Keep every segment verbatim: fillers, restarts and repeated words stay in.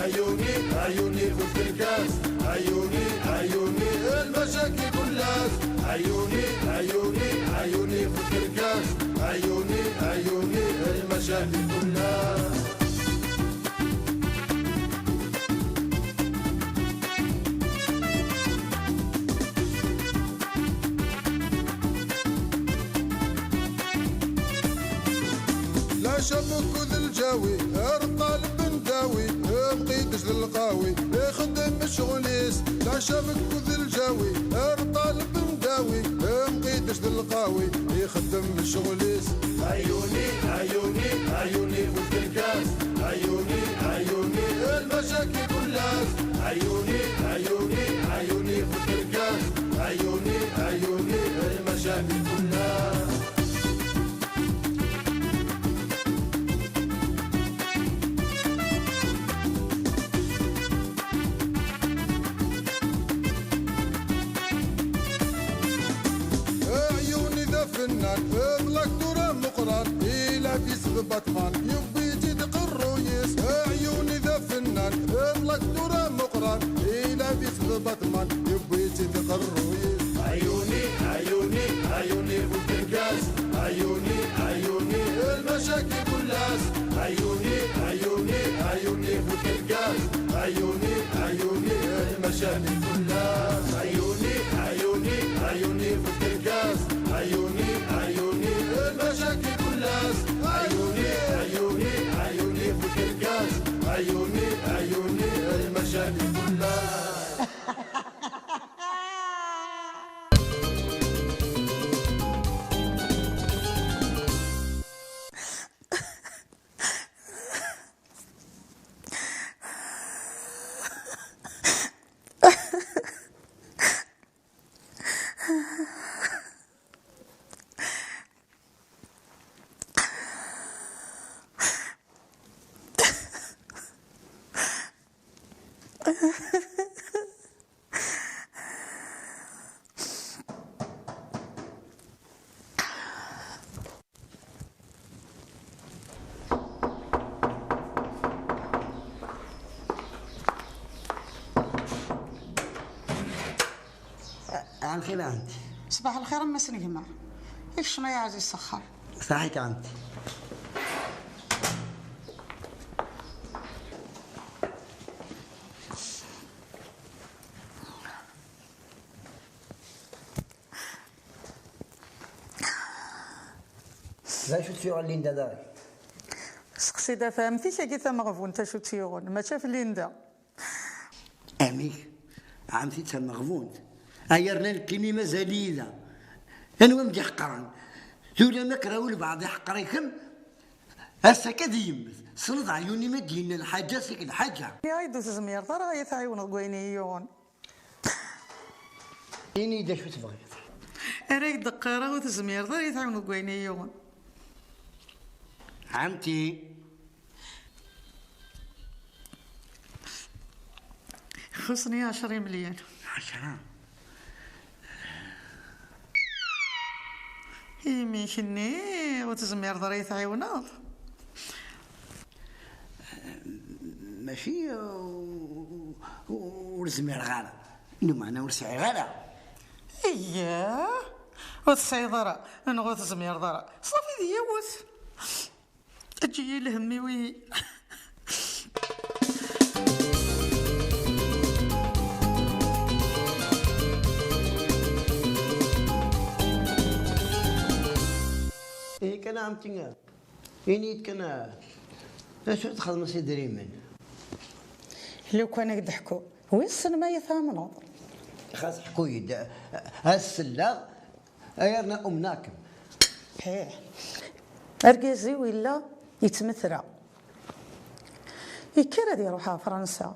عيوني، عيوني، فوت الكاس. عيوني، عيوني، المشاكل كلها. عيوني، عيوني، عيوني، فوت الكاس. عيوني، عيوني، المشاكل كلها. لا شبك ذ الجاوي، ارطال بن داوي، بقيتش للقاوي، يخدم شغليس. لا شبك ذ الجاوي، ارطال بن داوي، بقيتش للقاوي، يخدم شغليس. عيوني، عيوني، عيوني، فوت الكاس. عيوني، عيوني، المشاكل كلها. عيوني، عيوني، عيوني، فوت الكاس. عيوني، عيوني، المشاكل كلها. عيوني ذا فنان، اطلق دورة مقران، إلى في سبع ثمان، يبي تدق الرويس. عيوني ذا فنان، اطلق دورة مقران، إلى في سبع ثمان، يبي تدق الرويس. عيوني، عيوني، عيوني، فوت الكاس. عيوني، عيوني، المشاكل كلاس. عيوني، عيوني، عيوني، فوت الكاس. عيوني، عيوني، المشاكل كلاس. عيوني، عيوني، عيوني، فوت الكاس. عيوني، عيوني، المشاكل كلاس. عيوني، عيوني، عيوني، فوت الكاس. عيوني، عيوني، المشاكل كلاس. Ɛemti, ɛemti. Ṣbaḥ lxir a Mass Negma. Ikcem ay aɛziz s axxam. Ṣaḥit ɛemti. D acu tt-yuɣen Linda daɣen? Seqsi-d ɣef ɛemti-k-agi tameɣbunt acu tt-yuɣen, mačči ɣef Linda. Amek? Ɛemti d tameɣbunt. Ay yerna nekkini mazal-iyi da. Anwa m-d-iḥeqren? Tura ma kra walbeɛḍ iḥeqer-ikem, ass-agi ad yemmet. Tessneḍ ɛyuni ma d-yenna lḥaǧa, seg lḥaǧa. Nniɣ-ak-d ur tezmireḍ ara ad yi-tɛiwneḍ deg wayen i yi-yuɣen. Ini-yi-d acu tebɣiḍ. Ara ak-d-qqareɣ ur tezmireḍ ara ad yi-tɛiwneḍ deg wayen i yi-yuɣen. Ɛemti. Xuṣṣen-iyi ɛecra imelyan. Ɛecra? Imi kenni ur tezmireḍ ara ad yi-tɛiwneḍ? Mačči, uh, uh, ur zmireɣ ara. Lameɛna ur sɛiɣ ara. Iyya, ur tesɛiḍ ara, neɣ ur tezmireḍ ara. Ṣafi d yiwet. Eǧǧ-iyi lhemm-iw ihi. Ihi kan a ɛemti, ini-yi-d kan, d acu txedmeḍ s idrimen? Lukan ad k-d-ḥkuɣ, wissen ma yi-tamneḍ. Xas ḥku-yi-d, ad selleɣ, ay arna umneɣ-kem. Ih. Argaz-iw yella yettmetreɣ. Yekker ad iruḥ ɣer Fransa.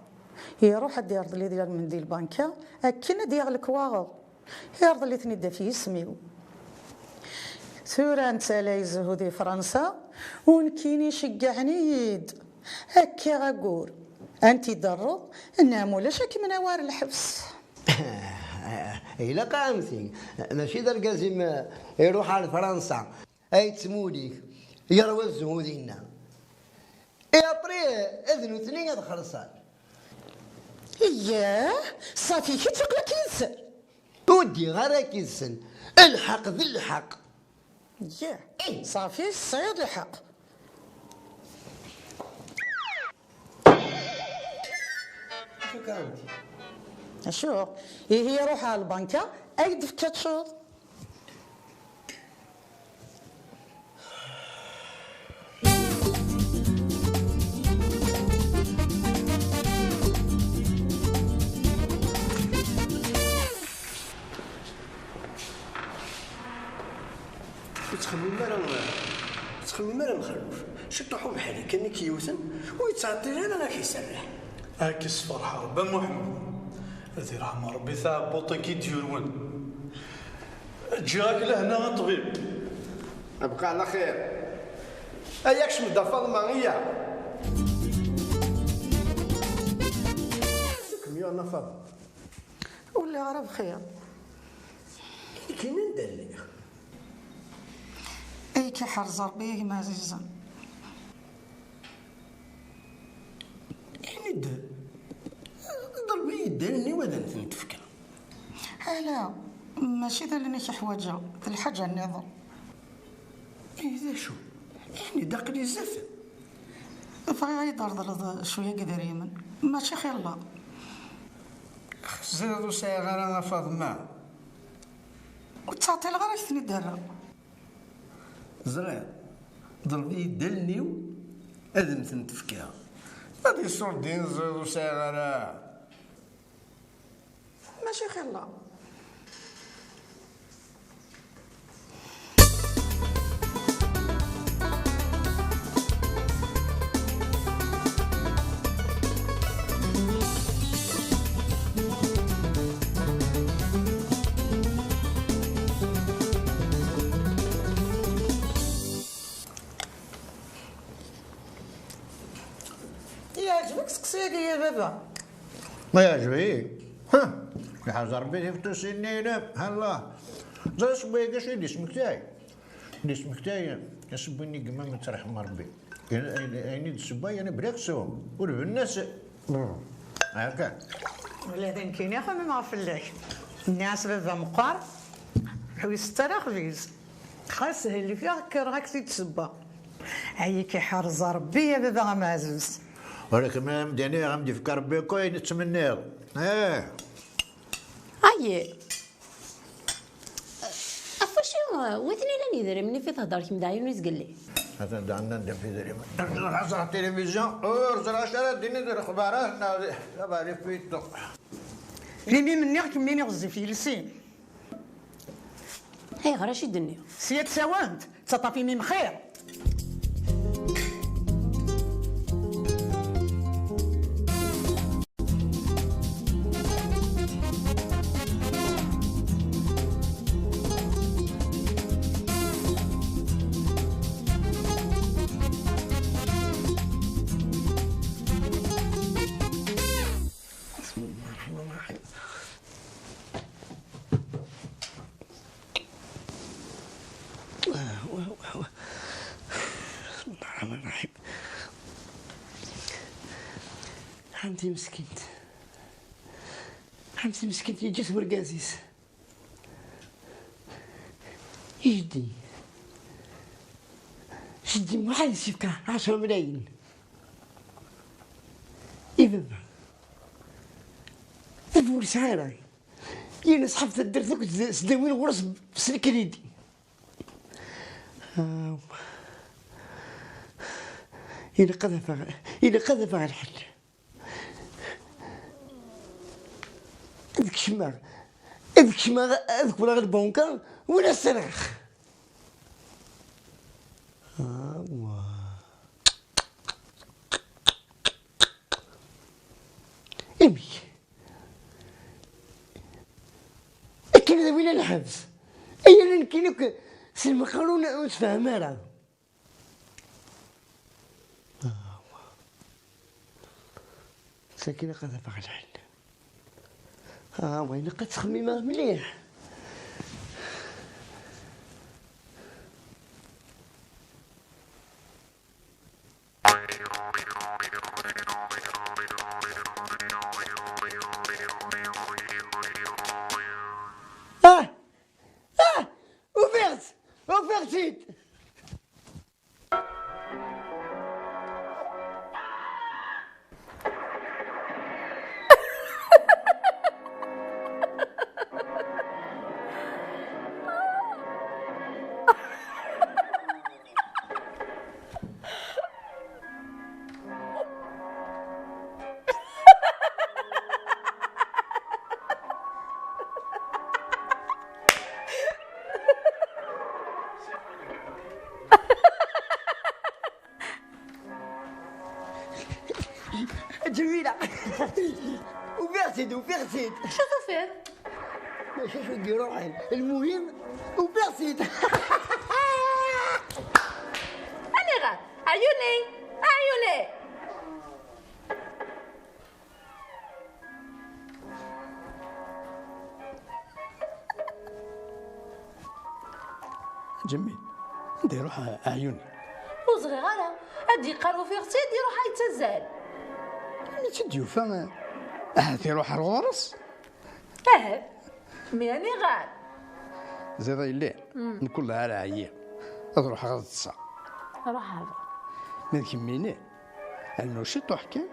Iruḥ ad d-irḍel idrimen di lbanka akken ad d-yaɣ lekwaɣeḍ. Irḍel-iten-id ɣef yisem-iw. Tura netta la izehhu di Fransa, u nekkini ceggɛen-iyi-d. Akka agur. Ad n-t-id-terreḍ, neɣ ma ulac ad kem-nawi ɣer lḥebs. Ilaq a ɛemti, mačči d argaz-im iruḥ ar Fransa, ay yettmuli, yerwa zzhu dinna. Et après, d nutni ad xellṣen. Iyyah, ṣafi kečč aql-ak yid-sen. Ur ddiɣ ara yid-sen. Lḥeqq d lḥeqq. Iyyah, ṣafi tesɛiḍ lḥeqq. Acu? Ihi ruḥ ɣer lbanka, ad k-d-fkeɣ ččuḍ. Ur ttxemmim ara, ur ttxemmim ara Mexluf. Ciṭuḥ ubeḥri kan i k-yewten, ur yettɛeṭṭil ara ad k-iserreḥ. Ad k-isferḥ Rebbi a Muḥemmed. Ad irḥem Rebbi taɛebbuṭ-agi d-yurwen. Ǧǧiɣ-ak lehna a ṭṭbib. Abqa ɛla xir. Aya kcem-d a Faḍma, iya. Kem yuɣen a Faḍma. Ur lliɣ ara bxir. Ikin anda lliɣ? Ay k-iḥrez Rebbi a gma ɛzizen. Ini-d, ḍleb-iyi-d allen-iw ad am-tent-fkeɣ. Ala, mačči d allen-ik i ḥwaǧeɣ, d lḥaǧa nniḍen. Ihi d acu? Ini-d, aql-i zdat-m. Bɣiɣ ad yi-d-treḍleḍ cwiya n yidrimen, mačči xilla. Xziɣ ur sɛiɣ ara a Faḍma. Ur ttɛeṭṭileɣ ara ad k-ten-id-rreɣ. Ẓriɣ. Ḍleb-iyi-d allen-iw ad m-tent-fkeɣ. Ma d iṣurdiyen ẓriɣ ur sɛiɣ ara. Mačči xilla. Yeɛjeb-ik seqsi-agi a baba? Ma yeɛjeb-iyi. Ha! Iḥrez Rebbi tiftusin-nni-inem. Hala. Ẓer asewwi-agi acu i d-ismektay. D-ismektay asewwi-nni n yemma-m ad tt-yerḥem Rebbi. Ayen, ayen, ayen i d-tessewwa, yani, bla aksum. Ur bennas. Akka. Ula d nekkini xemmemeɣ fell-ak. Nniɣ-as baba meqqer, ur isett ara axbiz. Xas helfiɣ, kkreɣ ad k-t-id-ssewweɣ. Ay k-iḥrez Rebbi a baba ameɛzuz. Ur kem-am-d-iniɣ, am-d-ifka Rebbi akk ayen tettmenniḍ. Eh. Ayi. Ɣef wacu, uh, wi ten-ilan yidrimen i fi tehder kemm d ɛyun i tgelli? Atan da nnan d idrimen. Ẓriɣ tilivizyu, ur ẓriɣ acu ara d-tiniḍ di lexbarat neɣ di, di Facebook. Imi m-nniɣ kemmini ɣezzif yelsin. Ayɣer acu i d-nniɣ? Sya tsawant, ttaṭṭaf imi mxir. بسم الله الرحمن الرحيم. بسم الله الرحمن الرحيم. حمدي مسكينت. حمدي مسكينت يجي ورقازيس. يجدي. جدي محال يسيبك عشرة ملايين. إي بابا. بابا ور سعيرة. يا ناس حفظ الدرس كنت سداوين غرس في الكريدي. آه. إلا قذف، إلا قذف على الحل. ذيك شماغ، ذيك شماغ، ذيك ولا غير بونكا ولا سرخ. آه، واه. إمي. أكيد ذا وين الحبس؟ أي أنا نكينك سلم قانون وتفهم أنا. آه. ساكنة قد فقد الحل. آه، وين قد تخمم مليح. Ǧemila. Ufiɣ-tt-id, ufiɣ-tt-id. Acu tufiḍ? Mačči acu d-iruḥen. Lmuhim, ufiɣ-tt-id. Aniɣer? Ɛyuni! Ɛyuni! Ǧemmi, anda iruḥ ɛyuni? Ur ẓriɣ ara. Ad d-yeqqar ufiɣ-tt-id, iruḥ ad yettazzal. Mi tt-id-yufa, ahat iruḥ ar ɣur-s? Ahat. Mi aniɣer? Ziḍ a yelli, nekk ur ara ɛyiɣ. Ad ruḥeɣ ad ṭṭseɣ. Ruḥ a baba. Ma d kemmini, rnu ciṭuḥ kan,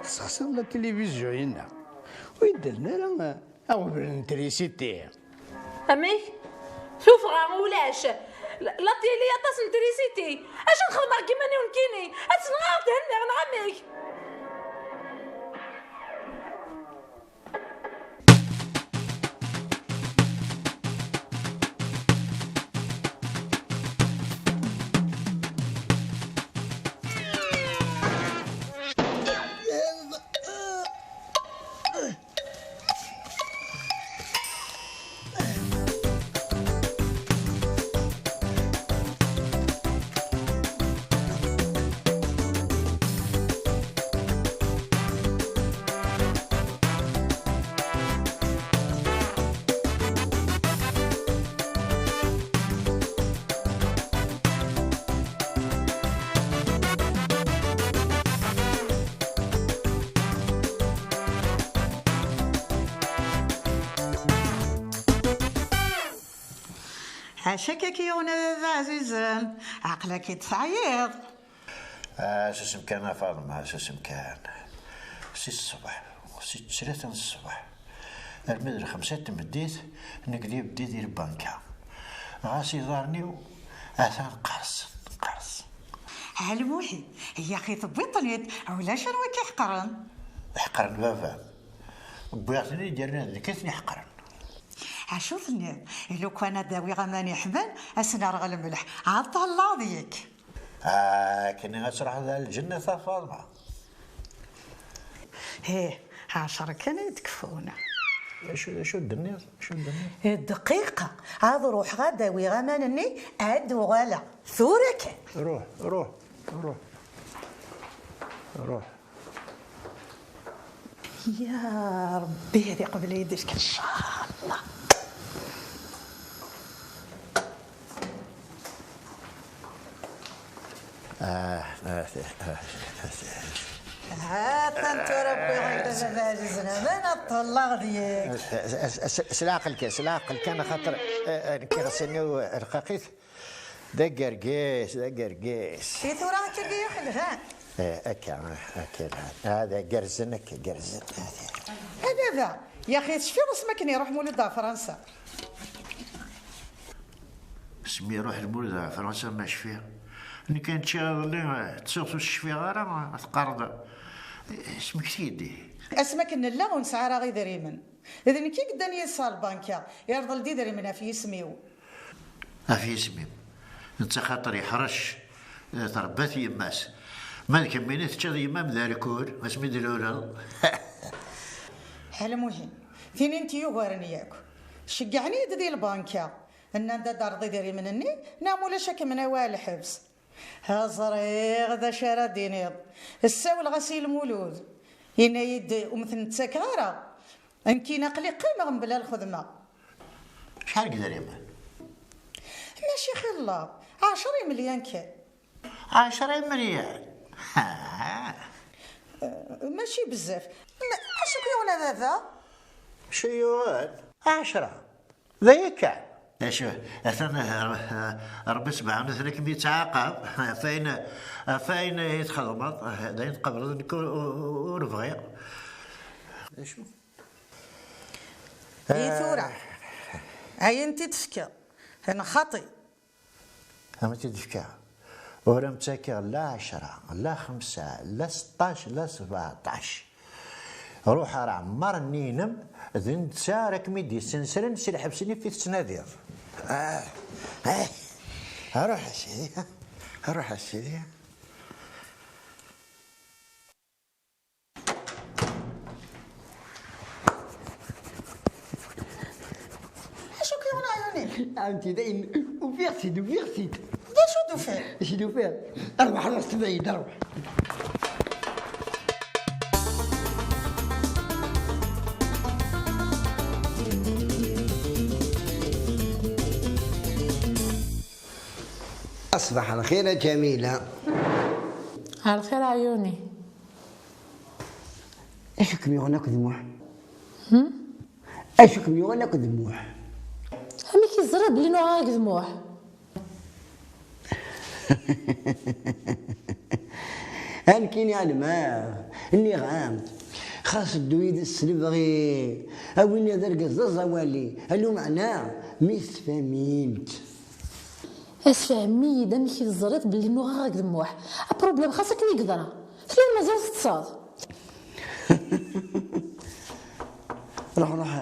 tessexsiḍ la télévision-inna. Ur yeddalen ara aɣbel n trisiti. Amek? Tuffɣa ulac. La, la tili aṭas n trisiti. Acu ad xedmeɣ deg iman-iw nekkini? Ad tenɣeɣ ad henniɣ neɣ amek? Ɛac akka-k yuɣen a baba ɛzizen, aql-ak-id teɛyiḍ. Ah, susem kan a Faḍma, susem kan. Si ṣṣbeḥ, si tlata n ṣṣbeḥ armi d lxemsa n tmeddit, nekk di beddi di lbanka. Ɣas iḍarren-iw atan qqersen, qqersen. Ɛelmuḥi, yaxi tewwiḍ-ten-id, ulac anwa i k-iḥeqren. Ḥeqren baba. Wwiɣ-ten-id yerna d nekk i ten-iḥeqren. Acu tenniḍ? Lukan ad awiɣ aman iḥman, ad s-nerɣ lmelḥ, ad ṭalleɣ deg-k. Akken ad truḥeḍ ar lǧennet a Faḍma. Ih, ɛecṛa kan ay d-kfun. Acu, acu d-tenniḍ? Acu d-tenniḍ? Dqiqa, ad ruḥeɣ ad awiɣ aman-nni, ad d-uɣaleɣ. Tura kan. Ruḥ, ruḥ, ruḥ. Ruḥ. Ya Ṛebbi, ad iqbel yid-k, ncallah. Ah, ah, ah, ah. Ha-t-an tura wwiɣ-ak-d a baba ɛzizen, aman ad ṭṭalleɣ deg-k. S, s, s, s leɛqel kan, s leɛqel kan, axaṭer, eh, eh, nekk iɣsan-iw rqaqit. D agergis, d agergis. I tura akka i yuḥ lhan. Eh, akka, akka lhan. Hada gerrzen, akka gerrzen. A baba, yaxi tecfiḍ asmi akken iruḥ Mulud ɣer Fransa? Asmi iruḥ Lmulud ɣer Fransa ma cfiɣ. Nekk kan ččiɣ iḍelli, eh, ttuɣ ur s-cfiɣ ara, eh, teqqareḍ, eh, smekti-d. Asmi akken nella ur nesɛi ara idrimen. D nekk i yeddan yid-s ɣer lbanka, irḍel-d idrimen ɣef yisem-iw. Ɣef yisem-im. Netta xaṭer yeḥrec, eh, trebba-t yemma-s. Ma d kemmini teččiḍ yemma-m d arkul, asmi d-luleḍ. Ɛelmuhim, tinin t-yugaren yakk. Ceggɛen-iyi-d di lbanka. Nnan-d ad d-terreḍ idrimen-nni, neɣ ma ulac ad kem-nawi ɣer lḥebs. Ha ẓriɣ d acu ara d-tiniḍ. Ssawleɣ-as i Lmulud. Yenna-yi-d ur m-ten-ttakeɣ ara. Nekkini aql-i qqimeɣ mebla lxedma. Acḥal n yedrimen? Mačči xilla, ɛecra imelyan kan. Ɛecra imelyan? Ha! Mačči bezzaf. Ma, acu k-yuɣen a baba? Acu yuɣen? Ɛecra. D aya kan. Acu, atan, eh, Rebbi sebḥanu tala kem-yettɛaqab ɣef wayen, ɣef wayen i txedmeḍ, eh, d ayen tqebleḍ nekk ur, ur, ur bɣiɣ. Acu? I tura, ayen t-id-tefkiḍ, n xaṭi. Am tt-id-fkiɣ. Ur am-ttakiɣ la ɛecra, la xemsa, la seṭṭac, la sbeɛṭac. Ruḥ ar ɛemmar-nni-inem, d netta ara kem-id-yessensren si lḥebs-nni fi tettnadiḍ. Ah, ah. Ruḥ a sidi, ruḥ a sidi. Ɛemti, dayen ufiɣ-t-id, ufiɣ-t-id. D acu d-tufiḍ? Acu d-ufiɣ? Arwaḥ, arwaḥ s tbayt, arwaḥ. صباح الخير يا جميلة. على خير عيوني. اش كم يغنى كذموح؟ هم؟ اش كم يغنى كذموح؟ Amek i teẓriḍ belli nuɣeɣ agedmuḥ? Ankini ɛelmeɣ, nniɣ-am, xas ddu yid-s s lebɣi, a winna d argaz d aẓawali, a lumeɛna mi tefhamimt. Asfhem-iyi-d amek i teẓriḍ belli nuɣeɣ agedmuḥ. Aprublem xas akken i yeḍra. Tella mazal teṭṭseḍ. Ruḥ, ruḥ,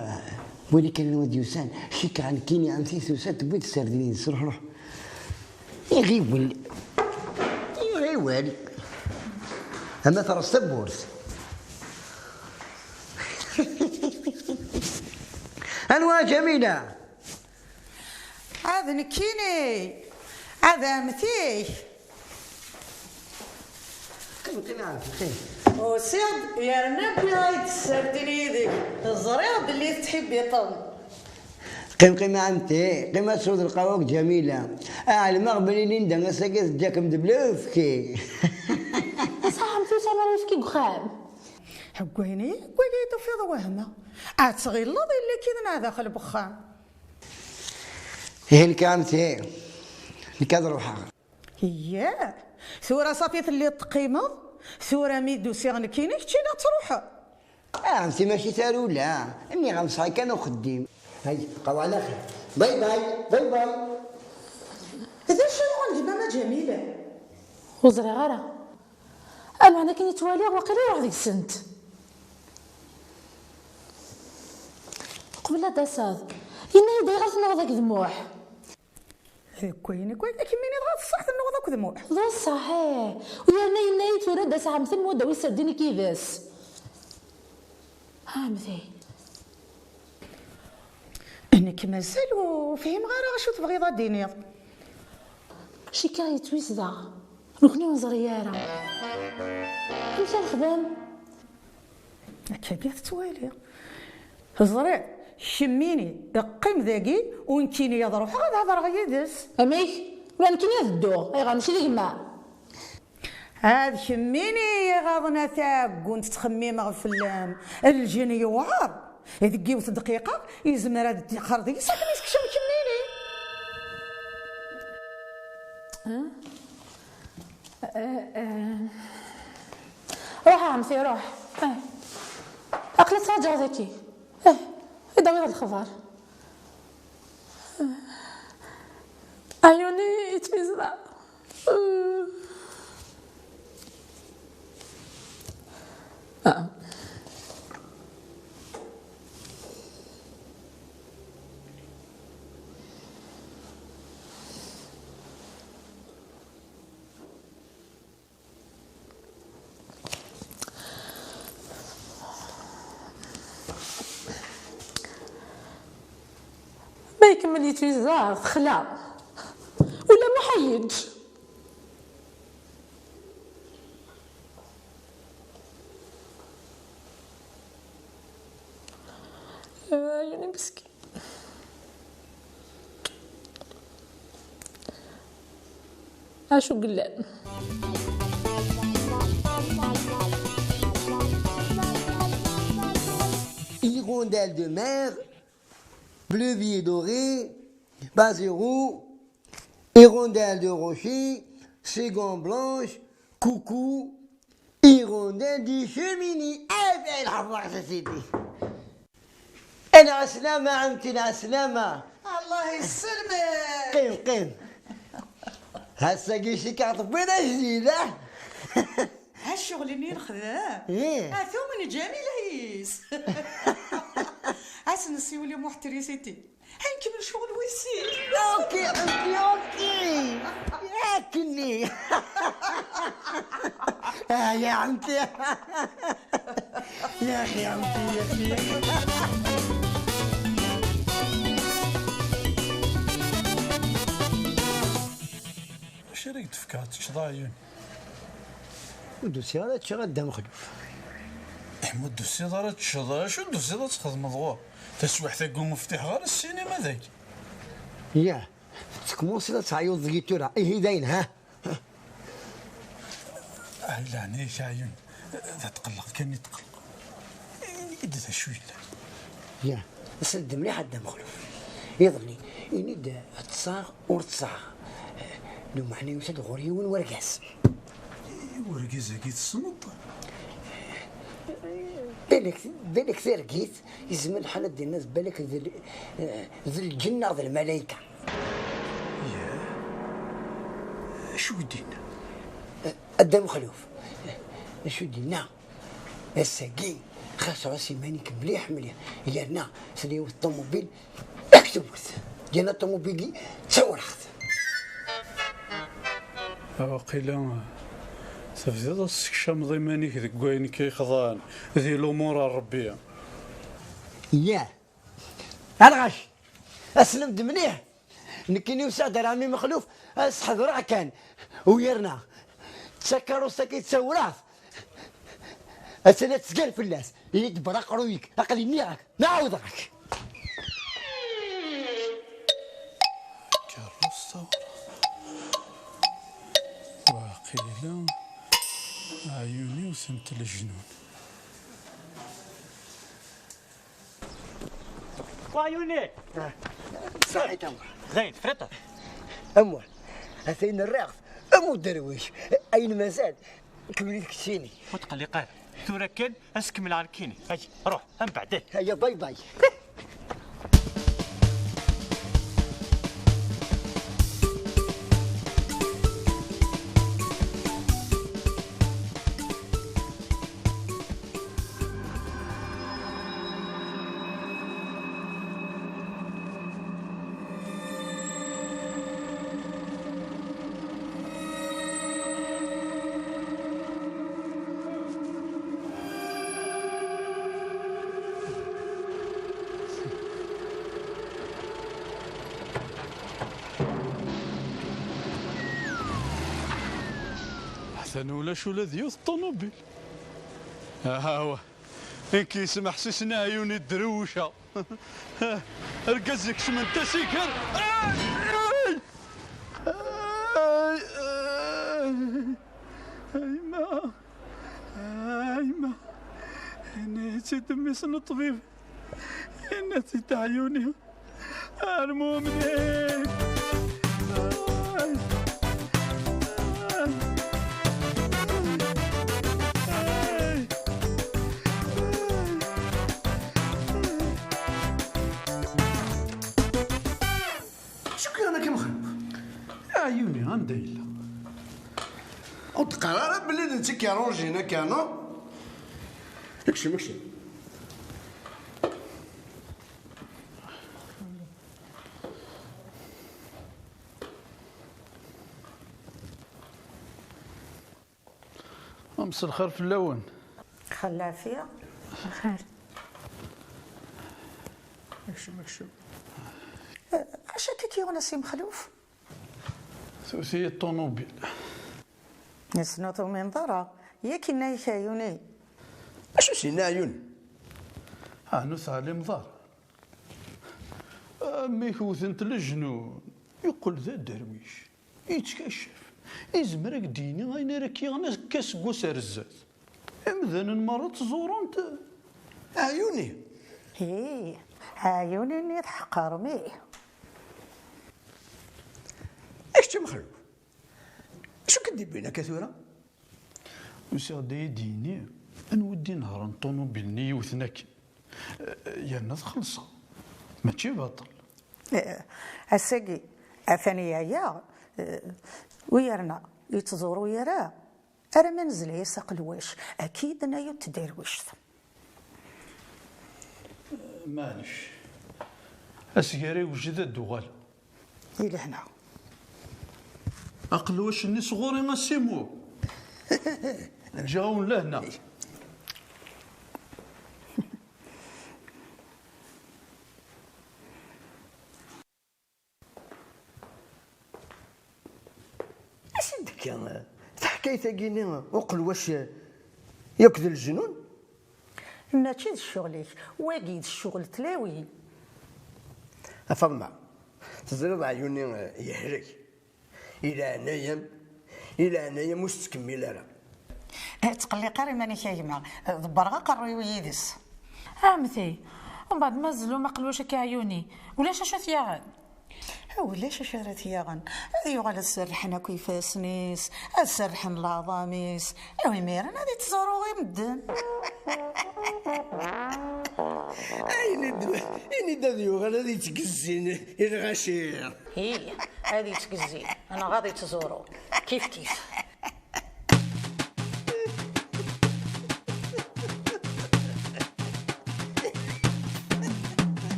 wali kan anwa d-yusan. Cikkeɣ nekkini ɛemti tusa tewwi-d sserdin-ines. Ruḥ, ruḥ. Iɣiwel. Iɣiwel. Ama terreẓ tawwurt. Anwa Ǧamila? Ad nekkini. Ad ɛemti-k. Qim, qim, ɛemti, qim. Usiɣ-d yerna wwiɣ-ak-d sserdin yid-k. Ẓriɣ belli tettḥibbiṭem. Qim, qim, ɛemti, qim ad tesweḍ lqahwa deg Ǧamila. Ɛelmeɣ belli Linda ass-agi teǧǧa-kem-d bla uyefki. Ṣaḥ, ɛemti, ur sɛiɣ ara ayefki deg uxxam. Ḥeggayen-iyi, ḥeggayen-iyi tufiḍ wehmeɣ. Ad tɣileḍ illa-k-id neɣ daxel n uxxam. Ihi nekk, ɛemti, nekk ad ruḥeɣ. Yah, tura safi telliḍ teqqimeḍ? Tura mi d-usiɣ nekkini, keččini ad truḥeḍ? Ah, ɛemti, mačči tarewla. Nniɣ-am sɛiɣ kan uxeddim. Hay, qawwa ɛla xir. Bye bye, bye bye. D acu yuɣen gma-m a Ǧamila? Ur ẓriɣ ara. Ameɛna akken i ttwaliɣ, waqila iruḥ deg-sent. Qbel ad d-taseḍ, yenna-yi-d ayɣer tennuɣeḍ akked Muḥ. Deg wayen akk, akken mi nniḍ ɣer ṣṣeḥ tennuɣeḍ akked Muḥ. D ṣṣeḥ, ih. U yerna yenna-yi tura ad d-aseɣ ɛemti, ad d-awi sserdin-ik yid-s. Ɛemti. Nekk mazal ur fhimeɣ ara acu tebɣiḍ ad d-tiniḍ. Cikkeɣ yettwizdeɣ. Nekni ur neẓri ara. Amek ara nexdem? Akkagi tettwaliḍ. Ẓriɣ, kemmini qqim dagi, u nekkini ad ruḥeɣ ad hedreɣ yid-s. Amek? Ula nekkini ad dduɣ. Ayɣer, mačči d gma? Ad kemmini iɣaḍen a taɛeggunt ttxemmimeɣ fell-am. Lǧen yewɛer. Deg yiwet dqiqa, yezmer ad d-ixer deg-s akken i tekcem kemmini. Ruḥ a ɛemti, ruḥ. Eh. Aql-i ttṛaǧuɣ daki. Eh, i d-awiḍ lexbar. Ɛyuni yettmizdeɣ. Ah. Ma ikemmel yettwizdeɣ, texla. Ula Muḥ ad yeǧǧ. Ɛyuni meskin. Acu yellan? Hirondelle de mer, bleu violet doré, bas zéro, hirondelle de rocher, seconde blanche, coucou, hirondelle de cheminée. Eh ben, la voix, ça c'est dit. Ɛla sslama, ɛemti, ɛla sslama. Allah yesselmek. Qim, qim. Ass-agi cikkeɣ tewwiḍ ajdid, ah? Ha ccɣel-nni nexdem. Ih. Atum n Ǧamila yis. Ad s-nessiwel i Muḥ Trisiti. Ad nkemmel ccɣel wis sin. Ok, ok, ok. Akkenni. Ah, ya ɛemti. Ya axi, ya ɛemti, ya axi. Ara k-d-fkeɣ ad teččeḍ a Ɛyun. Ur d-usiɣ ara ad ččeɣ a Dda Mexluf. Ih, ma ur d-tusiḍ ara ad teččeḍ, acu ur d-tusiḍ ad txedmeḍ ɣur? Taswiḥt-agi ur ftiḥeɣ ara ssinima dagi. Yah, tekmusiḍ ad teɛyuḍ deg-i tura. Ihi dayen, ha? Ay, leɛnaya-k a Ɛyun, d atqelleq kan i tqelleq. Ini-d d acu yellan. Yah, sel-d mliḥ a Dda Mexluf. Iḍelli, ini-d ṭṭseɣ ur ṭṭseɣ. Lmeɛna yusa-d ɣur yiwen wergaz. Wergaz-agi tessneḍ-t? Balak, balak targit, yezmer lḥal ad d-inna d balak d l-, d lǧenn neɣ d lmalayka. Yah? Acu i d-yenna? A Dda Mexluf, acu i d-yenna? Ass-agi, xas ɛuss iman-ik mliḥ, mliḥ. Yerna tella yiwet ṭumubil, ad k-tewwet. Yerna ṭumubil-agi d tawraɣt. Waqila tebdiḍ ad tessekcameḍ iman-ik deg wayen k-ixḍan di lumuṛ n Ṛebbi. Yah. A lɣaci, aslem-d mliḥ. Nekkini usiɣ-d ar ɛemmi Mexluf, ad s-ḥedreɣ kan. U yerna, d takeṛṛust-agi d tawraɣt. Attan ad tger fell-as. Iyi-d ber aqerruy-ik, aql-i nniɣ-ak, ma ɛawdeɣ-ak. Takeṛṛust tawraɣt. Waqila Ɛyun iwten-t leǧnun. Waɛyuni! Saḥit a Muḥ. Dayen, tefriṭ? A Muḥ, atan rriɣ-t am uderwic. Ayen mazal, kemmel-it keččini. Ur tqelliq ara. Tura kan, ad s-kemmleɣ nekkini. Ay, ruḥ, am beɛdin. Aya, bay bay. Atan ulac ula d yiwet ṭumubil. Ahawa. Nekk yesmeḥsisen Ɛyuni drewceɣ. Argaz ikecmen tasigar. Ay! Ay! Ay! Ay! Ay, ma! Ay, ma! Ini-tt-id mmi-s n ṭṭbib. Ini-tt-id Ɛyuni. Ar mumni. Ay. Ay. Ay. Acu k-yuɣen akka Mexluf? Ɛyuni, anda yella? Ur d-qqar ara belli d netta i k-iṛujin akka, non? Kcem, kcem. Mselxir fell-awen. Xel lɛafya. Xir. Kcem, kcem. Acu akka k-yuɣen a Si Mexluf? Tewwet-iyi ṭṭumubil. Nessen ur tumineḍ ara. Yak inna-yak Ɛyuni. Acu s-yenna Ɛyuni? Ɛni ur teɛlimeḍ ara? Mmi-k wten-t leǧnun, yeqqel d aderwic, yettkacaf, yezmer ad k-d-yini ayen ara k-yaɣen akka seg wass ar zdat. Imdanen merra ttẓurun-t. Ɛyuni! Ih, Ɛyuni-nni tḥeqqerem-it. I kečč a Mexluf, acu k-id-iwwin akka tura? Usiɣ-d ad yi-d-yini anwa i d-inehṛen ṭumubil-nni yewten akken. Eh, yerna txellṣeɣ. Mačči baṭel. Eh, ass-agi, atan yeɛya, eh, u yerna yettẓuru ara, arma nezla-yas aqelwac, akka i d-tenna yiwet tderwict. Maɛlic. Asgar iwjed ad d-uɣaleɣ. Di lehna. Aqelwac-nni sɣur-i a Simu. Ǧǧiɣ-awen lehna. A Tagini uqelwac yakk d lejnun? Mačči d ccɣel-ik, wagi d ccɣel n tlawin. A Faḍma, teẓriḍ ɛyuni yehlek. I leɛnaya-m, i leɛnaya-m ur s-ttkemmil ara. Ur ttqelliq ara iman-ik a gma, ḍebbreɣ aqerruy-iw yid-s. Ɛemti, umbeɛd ma tzellum aqelwac akka ɛyuni, ulac acu t-yaɣen? Ulac acu ara t-yaɣen, ad yuɣal ad serrḥen akk ifassen-is, ad serrḥen leɛḍam-is, aw imiren ad ittẓuru i medden. Ini-d, ini-d ad yuɣal ad ittgezzin i lɣaci. Hi, ad ittgezzin, neɣ ad ittẓuru, kif kif.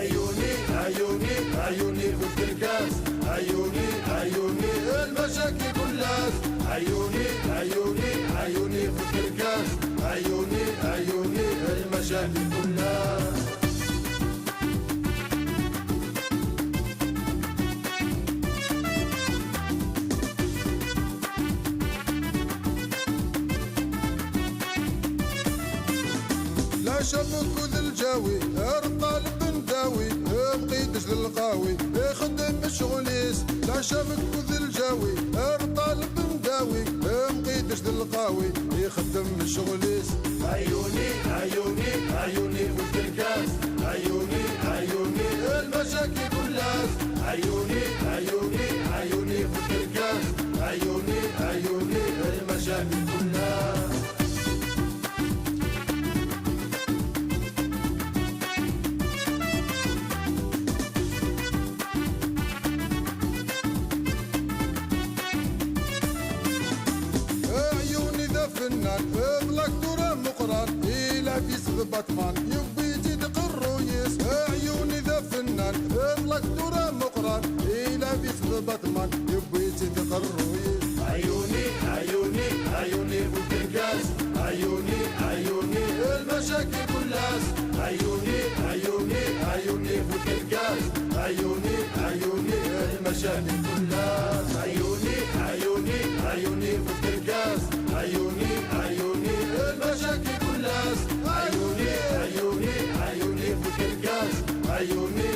عيوني، عيوني، عيوني في الكركاس. عيوني، عيوني، المشاكل كلها. عيوني، عيوني، عيوني في الكركاس. عيوني، عيوني، المشاكل كلها. لا شبك ذا الجاوي، ارقى البنداوي، مقيدش ذا القاوي، يخدم الشغليس. لا شبك ذا الجاوي، ارقى البنداوي، مقيدش ذا القاوي، يخدم الشغليس. عيوني، عيوني، عيوني في الكركاس. عيوني، عيوني، المشاكل كلها. عيوني، عيوني، عيوني في الكركاس. عيوني، عيوني، المشاكل كلها. عيوني ذا فنان، ضلك دورة مقران، إلا في سبطمان، يبي يجي دق الرويس. عيوني ذا فنان، ضلك دورة مقران، إلا في سبطمان، يبي يجي دق الرويس. عيوني، عيوني، عيوني في الكركاس. عيوني، عيوني، المشاكل كلها. عيوني، عيوني، عيوني في الكركاس. عيوني، عيوني، المشاكل كلها. عيوني، عيوني، عيوني في الكركاس. عيوني، عيوني، المشاكل كلها. عيوني، عيوني، عيوني في الكركاس. عيوني،